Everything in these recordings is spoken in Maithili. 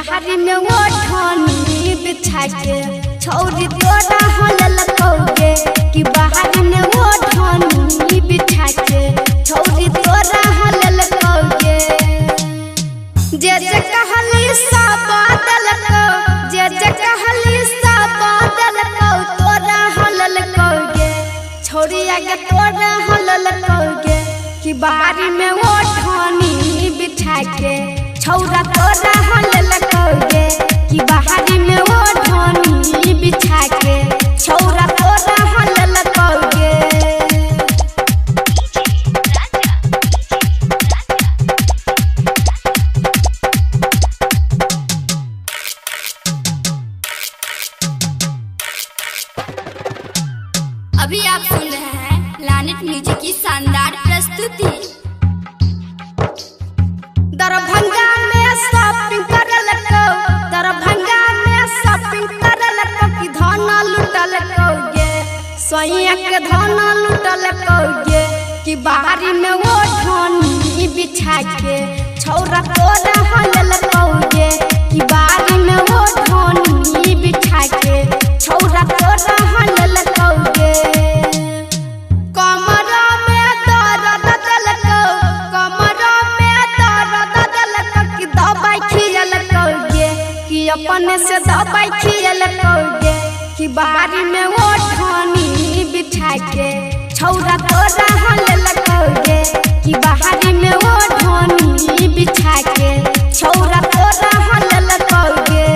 बाहरी में ओढ़नी बिछा के छौरी तोरा हललकौगे। कि बाहरी में ओढ़नी बिछा के छौरी तोरा हललकौगे। जे जे कहली सब बदलकौ, जे जे कहली सब बदलकौ तोरा हललकौगे। छौरी आगे तोरा हललकौगे। कि बारी में ओढ़नी बिछा के छौरा तोरा हललकौगे। कि बाहरी में ओढ़नी बिछा के छौरा तोरा हललकौगे। अभी आप सुन रहे हैं प्लैनेट म्यूजिक की शानदार प्रस्तुति। दरभंगा में शॉपिंग करलकौ, दरभंगा में शॉपिंग करलकौ कि धन लुटलकौगे। सोइया के धन लुटलकौगे। कि बाहरी में ओढ़नी बिछा के छौरा तोरा हललकौगे। कि बाहरी में ओढ़नी बिछा के छौरा तोरा हललकौगे। कमरा में दर्द देलकौ, कमरा में दर्द देलकौ कि दवाई खियलकौगे। कि अपने से दवाई खियलकौगे। कि बारी में ओढ़नी बिछा के छौरा तोरा हललकौगे। कि बाहरी में ओढ़नी बिछा के छौरा तोरा हललकौगे।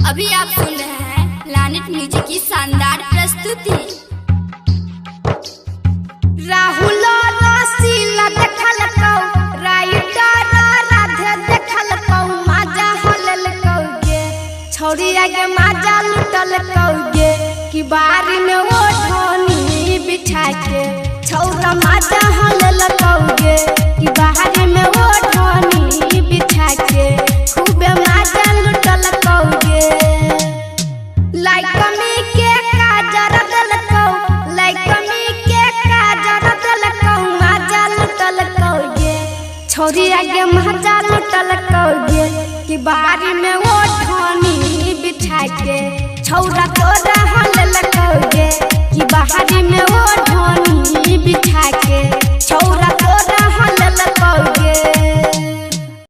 अभी आप सुन रहे हैं प्लैनेट म्यूजिक की शानदार प्रस्तुति। राहुल रसीला देखलकौ, राइटर राधे देखलकौ माजा हललकौगे। छौरी आगे माजा लुटलकौगे। कि बारी में ओढ़नी बिछा के छौरा माजा हललकौगे। कि बाहरी में ओढ़नी बिछा के खूबे माजा लुटलकौगे। लाइकमी के काजर देलकौ, लाइकमी के काजर देलकौ माजा लुटलकौगे। छौरी आगे माजा लुटलकौगे। कि बारी में ओढ़नी बिछा के छौरा तोरा हललकौगे। कि बाहरी में ओढ़नी बिछा के